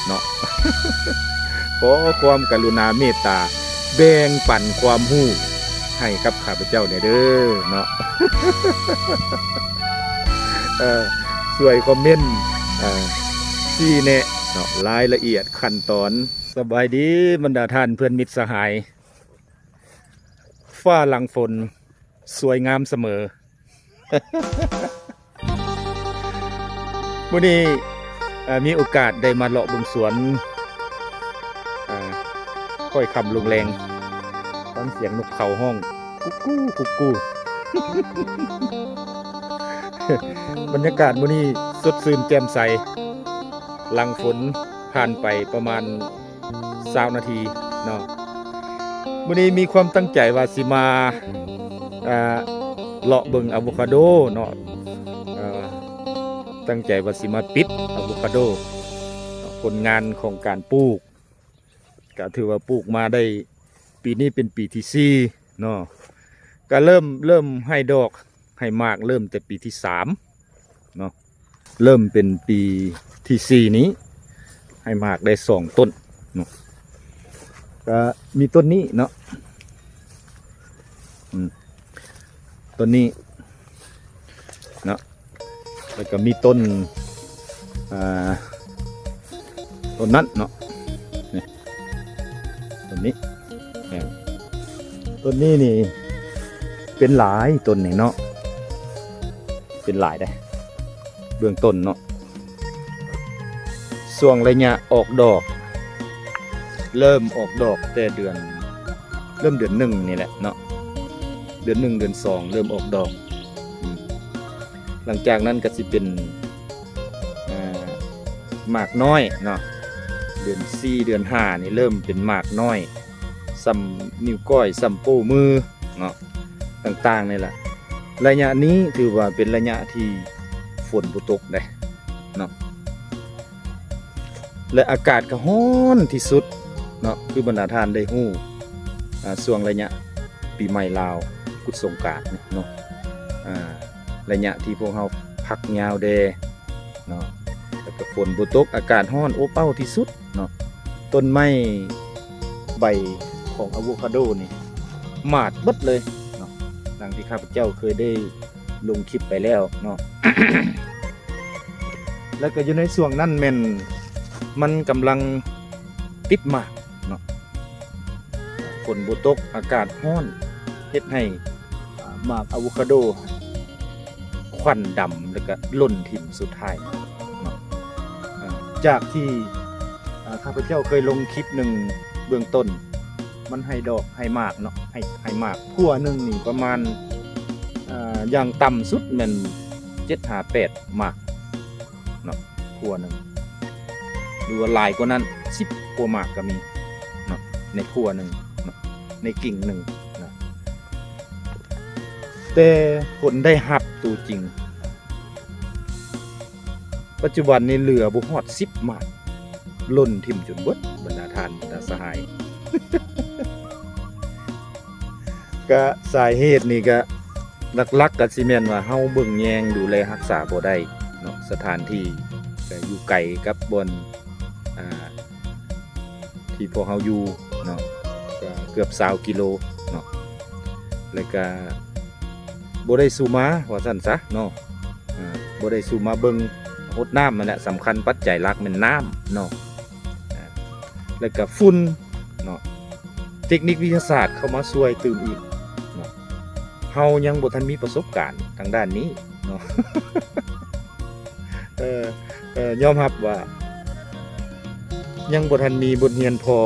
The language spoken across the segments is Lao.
ເນາະ ຂໍຄວາມກະລຸນາເມດຕາແບ່ງປັນຄວາມຮູ້ໃຫ້ກັບຂ້າພະເຈົ້າແດ່ເດີເນາະ ເອີ ຊ່ວຍຄອມເມັນ ເອີ ຊີ້ແນະເນາະ ລາຍລະອຽດຂັ້ນຕອນ. ສະບາຍດີບັນດາທ່ານເພື່ອນມິດສະຫາຍ ຟ້າຫຼັງຝົນສວຍງາມສະເໝີ. ມື້ນີ້ ເອີ ມີໂອກາດໄດ້ມາເລາະເບິ່ງສວນ ເອີ ຄ່ອຍຄ່ຳລົງແລງ ຟັງສຽງນົກເຂົາຮ້ອງກຸກກູ ກຸກກູ. ບັນຍາກາດມື້ນີ້ສົດຊື່ນແຈ່ມໃສ ຫຼັງຝົນຜ່ານໄປປະມານ ຊາວນາທີເນາະ. ມື້ນີ້ມີຄວາມຕັ້ງໃຈວ່າຊິມາ ເອີ ເລາະເບິ່ງອາໂວຄາໂດເນາະ ເອີ ຕັ້ງໃຈວ່າຊິມາປິດອາໂວຄາໂດ ຜົນງານຂອງການປູກ ກະຖືວ່າປູກມາໄດ້ ປີນີ້ເປັນປີທີສີ່ເນາະ ກະເລີ່ມ ເລີ່ມໃຫ້ດອກ ໃຫ້ໝາກເລີ່ມແຕ່ປີທີສາມເນາະ ເລີ່ມເປັນປີທີສີ່ນີ້ ໃຫ້ໝາກໄດ້ສອງຕົ້ນເນາະ ກະມີຕົ້ນນີ້ເນາະ ອືມ ຕົ້ນນີ້ເນາະ ແລ້ວກະມີຕົ້ນ ອ່າ ຕົ້ນນັ້ນເນາະ ນີ້ ຕົ້ນນີ້ ເອີ ຕົ້ນນີ້ນີ້ເປັນຫຼາຍ ຕົ້ນນີ້ເນາະ ເປັນຫຼາຍເດ້ ເບື້ອງຕົ້ນເນາະ. ຊ່ວງໄລຍະອອກດອກ ເລີ່ມອອກດອກແຕ່ເດືອນ ເລີ່ມເດືອນໜຶ່ງນີ້ແຫຼະເນາະ ເດືອນໜຶ່ງ ເດືອນສອງ ເລີ່ມອອກດອກ ອືມ ຫຼັງຈາກນັ້ນກະຊິເປັນ ເອີ ໝາກນ້ອຍເນາະ ເດືອນສີ່ ເດືອນຫ້ານີ້ເລີ່ມເປັນໝາກນ້ອຍ ສ່ຳນິ້ວກ້ອຍ ສ່ຳໂປ້ມືເນາະ ຕ່າງໆນີ້ແຫຼະ. ໄລຍະນີ້ຖືວ່າເປັນໄລຍະທີ່ຝົນບໍ່ຕົກເດ້ເນາະ ແລະ ອາກາດກະຮ້ອນທີ່ສຸດເນາະ ຄືບັນດາທ່ານໄດ້ຮູ້ ອາ ຊ່ວງໄລຍະປີໃໝ່ລາວ ກຸດສົງການນີ້ເນາະ ອາ ໄລຍະທີ່ພວກເຮົາພັກຍາວແດ່ເນາະ ແລ້ວກະຝົນບໍ່ຕົກ ອາກາດຮ້ອນອົບເອົ້າທີ່ສຸດເນາະ. ຕົ້ນໄມ້ໃບຂອງອາໂວຄາໂດນີ້ໝາດເບິດເລີຍເນາະ ດັ່ງທີ່ຂ້າພະເຈົ້າເຄີຍໄດ້ລົງຄລິບໄປແລ້ວເນາະ ແລ້ວກະຢູ່ໃນຊ່ວງນັ້ນແມ່ນມັນກຳລັງຕິດໝາກເນາະ ຝົນບໍ່ຕົກ ອາກາດຮ້ອນ ເຮັດໃຫ້ ອາ ໝາກອາໂວຄາໂດ ຄວັນດຳ ແລ້ວກະຫຼົ່ນຖິ້ມສຸດທ້າຍເນາະ. ອາ ຈາກທີ່ ອາ ຂ້າພະເຈົ້າເຄີຍລົງຄລິບໜຶ່ງເບື້ອງຕົ້ນ ມັນໃຫ້ດອກໃຫ້ໝາກເນາະ ໃຫ້ ໃຫ້ໝາກ ພົ່ວໜຶ່ງນີ້ປະມານ ອາ ຢ່າງຕ່ຳສຸດແມ່ນເຈັດຫາແປດໝາກເນາະ ພົ່ວໜຶ່ງ ຫຼືວ່າຫຼາຍກວ່ານັ້ນ ສິບກວ່າໝາກກະມີເນາະ ໃນພົ່ວໜຶ່ງເນາະ ໃນກິ່ງໜຶ່ງເນາະ. ແຕ່ຜົນໄດ້ຮັບໂຕຈິງ ປັດຈຸບັນນີ້ເຫຼືອບໍ່ຮອດສິບໝາກ ຫຼົ່ນຖິ້ມຈົນເບິດ ບັນດາທ່ານ ບັນດາສະຫາຍ. ກະສາເຫດນີ້ກະຫຼັກໆກະຊິແມ່ນວ່າເຮົາເບິ່ງແຍງດູແລຮັກສາບໍ່ໄດ້ເນາະ ສະຖານທີ່ກະຢູ່ໄກກັບບ່ອນ ອາ ທີ່ພວກເຮົາຢູ່ເນາະ ກະເກືອບຊາວກິໂລເນາະ ແລ້ວກະບໍ່ໄດ້ສູ່ມາວ່າຊັ້ນຊະເນາະ ອາ ບໍ່ໄດ້ສູ່ມາເບິ່ງ ຫົດນ້ຳຫັ້ນແຫຼະ ສຳຄັນປັດໄຈຫຼັກແມ່ນນ້ຳເນາະ ອາ ແລ້ວກະຝຸ່ນເນາະ ເຕັກນິກວິທະຍາສາດເຂົ້າມາຊ່ວຍຕື່ມອີກເນາະ ເຮົາຍັງບໍ່ທັນມີປະສົບການທາງດ້ານນີ້ເນາະ ເອີ ເອີ ຍອມຮັບວ່າຍັງບໍ່ທັນມີບົດຮຽນພໍ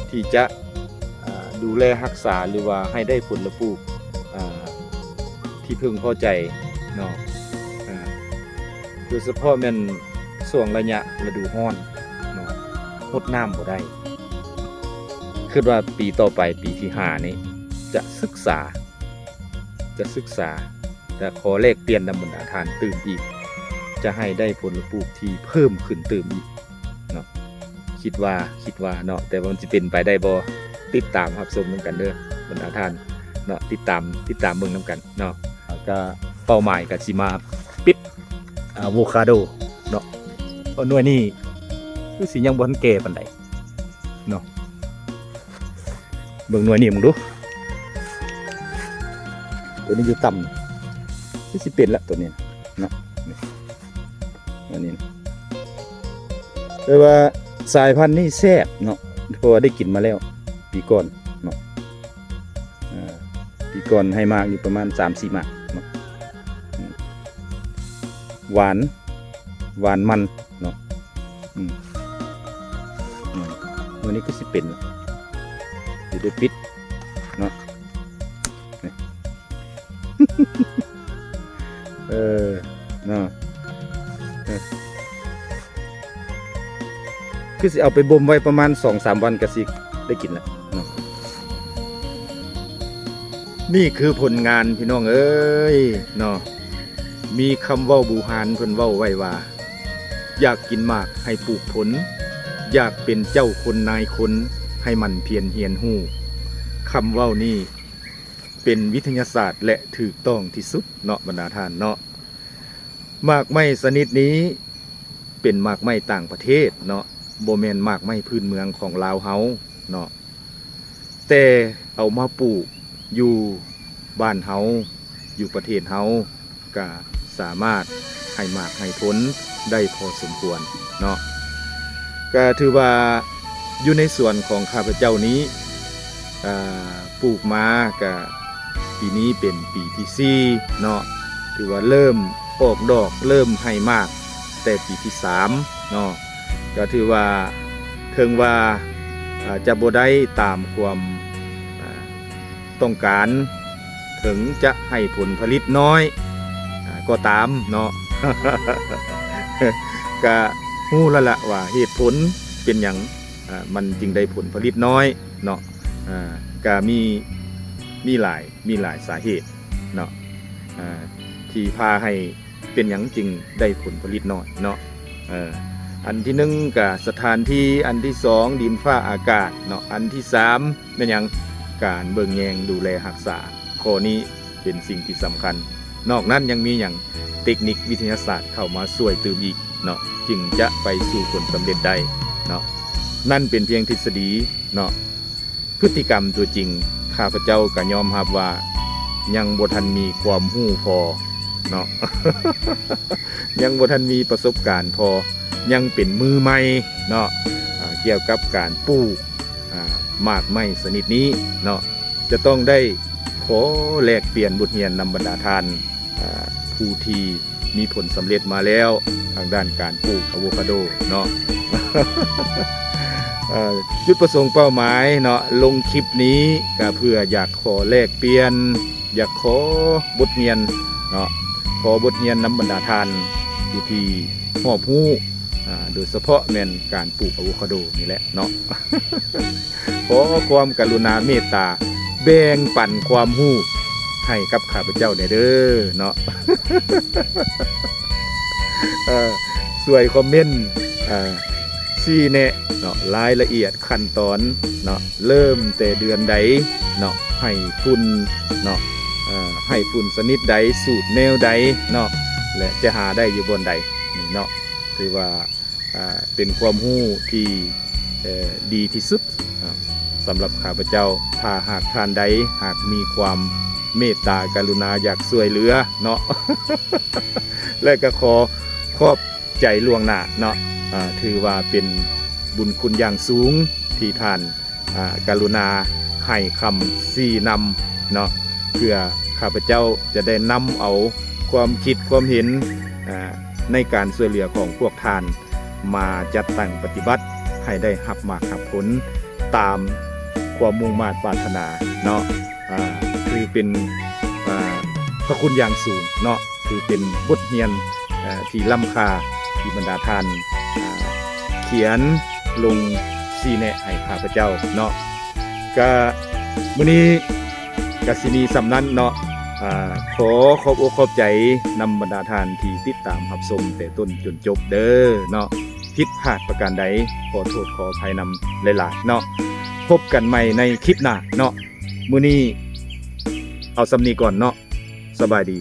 ທີ່ຈະ ອາ ດູແລຮັກສາ ຫຼືວ່າໃຫ້ໄດ້ຜົນລະປູກ ອາ ທີ່ເພິ່ງພໍໃຈເນາະ ອາ ໂດຍສະເພາະແມ່ນຊ່ວງໄລຍະລະດູຮ້ອນເນາະ ຫົດນ້ຳບໍ່ໄດ້. ຄິດວ່າປີຕໍ່ໄປ ປີທີຫ້ານີ້ ຈະສຶກສາ ຈະສຶກສາ ແລະ ຂໍແລກປ່ຽນນຳບັນດາທ່ານຕື່ມອີກ ຈະໃຫ້ໄດ້ຜົນລະປູກທີ່ເພີ່ມຂຶ້ນຕື່ມອີກເນາະ ຄິດວ່າ ຄິດວ່າເນາະ ແຕ່ວ່າມັນຊິເປັນໄປໄດ້ບໍ່ ຕິດຕາມຮັບຊົມນຳກັນເດີບັນດາທ່ານເນາະ ຕິດຕາມ ຕິດຕາມເບິ່ງນຳກັນເນາະ. ກະເປົ້າໝາຍກະຊິມາປິດອາໂວຄາໂດເນາະ ເພາະໜ່ວຍນີ້ ຄືຊິຍັງບໍ່ທັນແກ່ປານໃດເນາະ. ເບິ່ງໜ່ວຍນີ້ເບິ່ງດູ ຕົວນີ້ຢູ່ຕ່ຳ ຄືຊິເປັນລະຕົວນີ້ເນາະ. ນີ້ ອັນນີ້ນະ ແຕ່ວ່າສາຍພັນນີ້ແຊບເນາະ ເພາະວ່າໄດ້ກິນມາແລ້ວປີກ່ອນເນາະ. ອ່າ ປີກ່ອນໃຫ້ໝາກຢູ່ປະມານສາມສີ່ໝາກເນາະ. ອືມ ຫວານ ຫວານມັນເນາະ. ອືມ ອືມ ມື້ນີ້ຄືຊິເປັນ ຊິໄດ້ປິດເນາະ. ເອີ ເນາະ ເອີ ຄືຊິເອົາໄປບົ່ມໄວ້ປະມານສອງສາມວັນກໍຊິໄດ້ກິນແລ້ວເນາະ. ນີ້ຄືຜົນງານພີ່ນ້ອງເອີຍເນາະ. ມີຄຳເວົ້າບູຮານເພິ່ນເວົ້າໄວ້ວ່າ ຢາກກິນໝາກໃຫ້ປູກຜົນ, ຢາກເປັນເຈົ້າຄົນນາຍຄົນ ໃຫ້ໝັ່ນພຽນຮຽນຮູ້. ຄຳເວົ້ານີ້ເປັນວິທະຍາສາດ ແລະ ຖືກຕ້ອງທີ່ສຸດເນາະ ບັນດາທ່ານເນາະ. ໝາກໄມ້ຊະນິດນີ້ເປັນໝາກໄມ້ຕ່າງປະເທດເນາະ, ບໍ່ແມ່ນໝາກໄມ້ພື້ນເມືອງຂອງລາວເຮົາເນາະ. ແຕ່ເອົາມາປູກຢູ່ບ້ານເຮົາ ຢູ່ປະເທດເຮົາ ກະສາມາດໃຫ້ໝາກໃຫ້ຜົນໄດ້ພໍສົມຄວນເນາະ. ກະຖືວ່າຢູ່ໃນສວນຂອງຂ້າພະເຈົ້ານີ້ ອ່າ ປູກມາກະປີນີ້ເປັນປີທີສີ່ເນາະ, ຖືວ່າເລີ່ມອອກດອກ ເລີ່ມໃຫ້ໝາກແຕ່ປີທີສາມເນາະ. ກະຖືວ່າເຖິງວ່າ ອ່າ ຈະບໍ່ໄດ້ຕາມຄວາມ ອ່າ ຕ້ອງການ, ເຖິງຈະໃຫ້ຜົນຜະລິດນ້ອຍ ອ່າ ກໍຕາມເນາະ, ກະຮູ້ແລ້ວລະວ່າເຫດຜົນເປັນຫຍັງ ອ່າ ມັນຈຶ່ງໄດ້ຜົນຜະລິດນ້ອຍເນາະ. ອ່າ ກະມີ ມີຫຼາຍ ມີຫຼາຍສາເຫດເນາະ ອ່າ ທີ່ພາໃຫ້ ເປັນຫຍັງຈຶ່ງໄດ້ຜົນຜະລິດນ້ອຍເນາະ. ເອີ ອັນທີໜຶ່ງກະສະຖານທີ່, ອັນທີສອງດິນຟ້າອາກາດເນາະ, ອັນທີສາມແມ່ນຫຍັງ ການເບິ່ງແຍງດູແລຮັກສາ. ຂໍ້ນີ້ເປັນສິ່ງທີ່ສຳຄັນ. ນອກນັ້ນຍັງມີຫຍັງ ເຕັກນິກວິທະຍາສາດເຂົ້າມາຊ່ວຍຕື່ມອີກເນາະ, ຈຶ່ງຈະໄປສູ່ຜົນສຳເລັດໄດ້ເນາະ. ນັ້ນເປັນພຽງທິດສະດີເນາະ. ພຶດຕິກຳຕົວຈິງ ຂ້າພະເຈົ້າກໍຍອມຮັບວ່າຍັງບໍ່ທັນມີຄວາມຮູ້ພໍເນາະ, ຍັງບໍ່ທັນມີປະສົບການພໍ, ຍັງເປັນມືໃໝ່ເນາະ ອ່າ ກ່ຽວກັບການປູກ ອ່າ ໝາກໄມ້ຊະນິດນີ້ເນາະ. ຈະຕ້ອງໄດ້ຂໍແລກປ່ຽນບົດຮຽນນຳບັນດາທ່ານ ອ່າ ຜູ້ທີ່ມີຜົນສຳເລັດມາແລ້ວທາງດ້ານການປູກອາໂວຄາໂດເນາະ. ເອີ ຈຸດປະສົງເປົ້າໝາຍເນາະ ລົງຄລິບນີ້ກະເພື່ອຢາກຂໍແລກປ່ຽນ, ຢາກຂໍບົດຮຽນເນາະ, ຂໍບົດຮຽນນຳບັນດາທ່ານຜູ້ທີ່ຮອບຮູ້, ອ່າ ໂດຍສະເພາະແມ່ນການປູກອາໂວຄາໂດນີ້ແຫຼະເນາະ. ຂໍຄວາມກະລຸນາເມດຕາແບ່ງປັນຄວາມຮູ້ໃຫ້ກັບຂ້າພະເຈົ້າແດ່ເດີເນາະ. ເອີ ຊ່ວຍຄອມເມັນ ເອີ ຊີ້ແນະເນາະ ລາຍລະອຽດຂັ້ນຕອນເນາະ, ເລີ່ມແຕ່ເດືອນໃດເນາະ ໃຫ້ຝຸ່ນເນາະ, ເອີ ໃຫ້ຝຸ່ນຊະນິດໃດ ສູດແນວໃດເນາະ ແລະ ຈະຫາໄດ້ຢູ່ບ່ອນໃດນີ້ເນາະ. ຖືວ່າ ອ່າ ເປັນຄວາມຮູ້ທີ່ ເອີ ດີທີ່ສຸດ ອ່າ ສຳລັບຂ້າພະເຈົ້າ. ຖ້າຫາກທ່ານໃດ ຫາກມີຄວາມເມດຕາກະລຸນາຢາກຊ່ວຍເຫຼືອເນາະ ແລະ ກໍຂໍຂອບໃຈລ່ວງໜ້າເນາະ, ອ່າ ຖືວ່າເປັນບຸນຄຸນຢ່າງສູງທີ່ທ່ານ ອ່າ ກະລຸນາໃຫ້ຄຳຊີ້ນຳເນາະ, ເພື່ອຂ້າພະເຈົ້າຈະໄດ້ນຳເອົາຄວາມຄິດຄວາມເຫັນ ອ່າ ໃນການຊ່ວຍເຫຼືອຂອງພວກທ່ານ ມາຈັດຕັ້ງປະຕິບັດໃຫ້ໄດ້ຮັບໝາກຮັບຜົນຕາມຄວາມມຸ່ງມາດປາດຖະໜາເນາະ. ອ່າ ຖືເປັນ ອ່າ ພະຄຸນຢ່າງສູງເນາະ, ຖືເປັນບົດຮຽນ ເອີ ທີ່ລ້ຳຄ່າທີ່ບັນດາທ່ານ ອ່າ ຂຽນລົງຊີ້ແນະໃຫ້ຂ້າພະເຈົ້າເນາະ. ກະມື້ນີ້ກະຊິມີສ່ຳນັ້ນເນາະ. ອ່າ ຂໍຂອບອົກຂອບໃຈນຳບັນດາທ່ານທີ່ຕິດຕາມຮັບຊົມແຕ່ຕົ້ນຈົນຈົບເດີເນາະ. ຜິດພາດປະການໃດ ຂໍໂທດຂໍອະໄພນຳຫຼາຍໆເນາະ. ພົບກັນໃໝ່ໃນຄລິບໜ້າເນາະ. ມື້ນີ້ເອົາສ່ຳນີ້ກ່ອນເນາະ. ສະບາຍດີ.